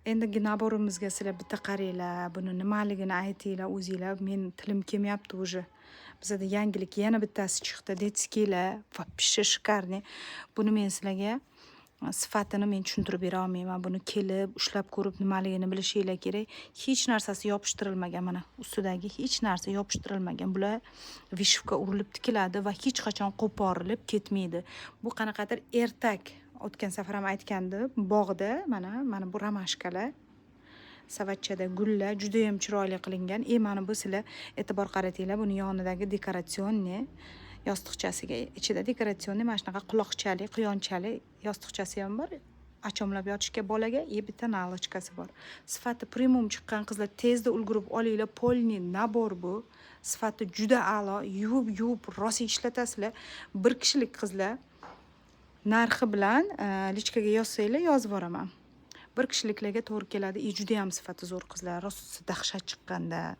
Endigi набор imizga sizlar bitta qaranglar, buni nimaligini aytinglar o'zinglar. Men tilim kelmayapti уже. Bizada yangilik yana bittasi chiqdi. Детский lar вообще шикарный. Buni men sizlarga sifatini men tushuntirib bera olmayman. Buni kelib, ushlab ko'rib, nimaligini bilishinglar kerak. Hech narsasi yopishtirilmagan, mana ustidagi hech narsa yopishtirilmagan. Bular вышивка urilib tikiladi va hech qachon qo'porilib ketmaydi. Bu qanaqadir ertak. O'tgan safar ham aytgandim, bog'da mana bu ромашка lar, savatchada gullar judayam chiroyli qilingan. И mana bu, sizlar e'tibor qaratinglar, buni yonidagi декорационный yostiqchasiga, ichida декорационный mana shunaqa quloqchali, quyonchali yostiqchasi ham bor. Achomlab yotishga bolaga и bitta наволочка si bor. Sifati premium chiqqan, qizlar, tezda ulgurib olinglar. Полный набор bu. Sifati juda a'lo, yuvib-yuvib rosa ishlatasizlar. Bir kishilik, qizlar. Narxi bilan личка ga yozsanglar, yozib yuboraman. Bir kishiliklarga to'g'ri keladi и judayam sifati zo'r, qizlar. Rosa dahshat chiqqanda.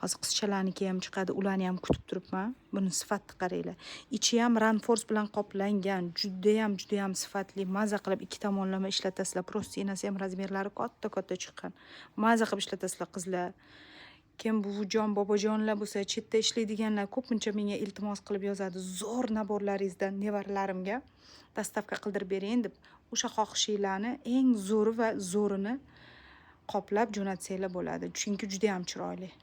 Hozir qizchalarniki ham chiqadi, ularni ham kutib turibman. Buni sifatini qaranglar. Ichi ham ранфорс bilan qoplangan, judayam, judayam sifatli. Maza qilib ikki tomonlama ishlatasizlar. Простыня si ham размер lari katta-katta chiqqan. Maza qilib ishlatasizlar, qizlar. Kim buvijon, bobojonlar bo'lsa, chetda ishlaydiganlar ko'pincha menga iltimos qilib yozadi. "Zo'r набор laringizdan nevaralarimga доставка qildirib bering", deb. O'sha xohishinglarni eng zo'ri va zo'rini qoplab jo'natsanglar bo'ladi. Chunki judayam chiroyli.